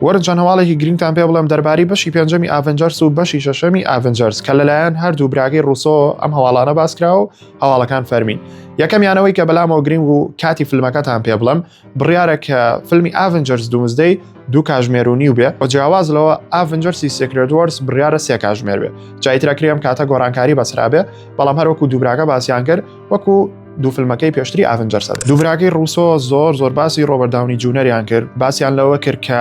وەرن چەند هەواڵێکی گرنگتان پێ بڵێم دەربارەی بەشی پێنجەمی Avengers و بەشی شەشەمی Avengers کە لەلایەن هەردوو براکەی ڕوسۆ ئەم هەواڵانە باسکرا و هەواڵەکان فەرمین. یەکەمیانەوەی کە بەلامەوە گرنگ و کاتی فیلمەکەتان پێ بڵێم بڕیارە کە فیلمی Avengers Doomsday دوو کاژمێر و نیو بێ و جیاواز لەوە Avengers ی Secret Wars بڕیارە سێ کاژمێر بێ. جایترا کرێم کاتە گۆڕانکاری بەسرا بێ بەڵام هەروەکو دووبراکە باسییان کرد وەکو دوو فیلمەکەی پێشتری Avengers ە. دووبراکەی ڕوسۆ زۆر زۆر باسی ڕۆبەرت داونی جونەریان کرد، باسیان لەوە کرد کە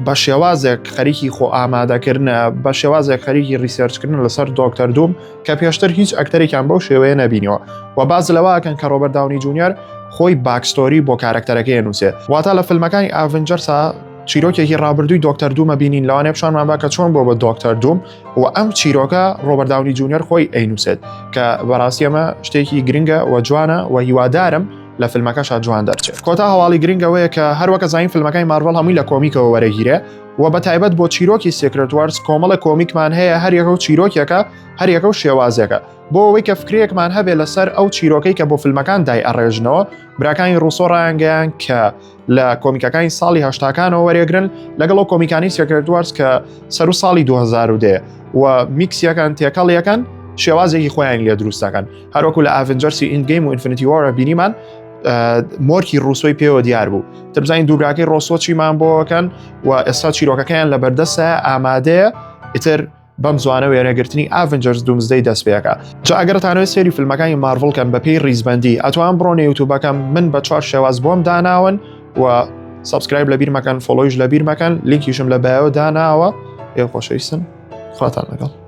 بە شێوازێک خەریکی خۆ ئامادەکردنە، بە شێوازێک خەریکی research کردن لەسەر دۆکتەر دوم کە پێشتر هیچ ئەکتەرێکیان بەو شێوەیە نەبینیوە و باز لەوەکەن کە ڕۆبەرت داونی جونیەر خۆی backstory بۆ کارەکتەرەکەی نووسێ، واتە لە فیلمەکانی Avengers ا چیرۆکێکی ڕابردووی دۆکتەر دومە بینین لەوانەیە پیشانمان با کە چۆن بۆ بە دۆکتەر دوم و ئەم چیرۆکە ڕۆبەرت داونی جونیەر خۆی ئەینووسێت کە بەڕاستی ئەمە شتێکی گرنگە و جوانە و هیوادارم لە فیلمەکەشا جوان دەرچێت. کۆتا هەواڵی گرنگەوەیە کە هەروەکە زانین فیلمەکانی مارڤڵ هەمووی لە کۆمیکەوە وەرەگیرێ و بە تایبەت بۆ چیرۆکی Secret Wars کۆمەڵە کۆمیکمان هەیە هەریەکە و چیرۆکێکە هەریەکە و شێوازێکە بۆ ئەوەی کە فکرەیەکمان هەبێ لەسەر ئەو چیرۆکەی کە بۆ فیلمەکان دای ئەڕێژنەوە براکانی ڕوسۆ ڕایانگەیان کە لە کۆمیکەکانی ساڵی هەشتاکانەوە وەرێگرن لەگەڵ ئەو کۆمیکانی Secret Wars کە سەر و ساڵی 2010 و میکسیەکان تێکەڵیەکان شێوازێکی خۆیان لێ دروستەکەن هەروەکو لە Avengers ی Endgame و Infinity War ە بینیمان مۆرکی ڕوسۆی پێوە دیار بوو تربزانین دووبراکەی ڕۆسۆ چیمان بۆکەن و ئێستا چیرۆکەکەیان لە بەردەسە ئامادەیە ئیتر بەم زوانە وێنەگرتنی Avengers Doomsday دەست پێکا. جا ئەگەر ئەتانەوێت سەیری فیلمەکانی مارڤڵ کەن بە پێی ڕیزبەندی ئەتوان بڕۆنە یوتوبەکەم من بە چوار شێواز بۆم داناون و subscribe لەبیر مەکەن follow یش لەبیر مەکەن لینکیشم لە bio داناوە ئێوە خۆشەویستن خواتان لەگەڵ.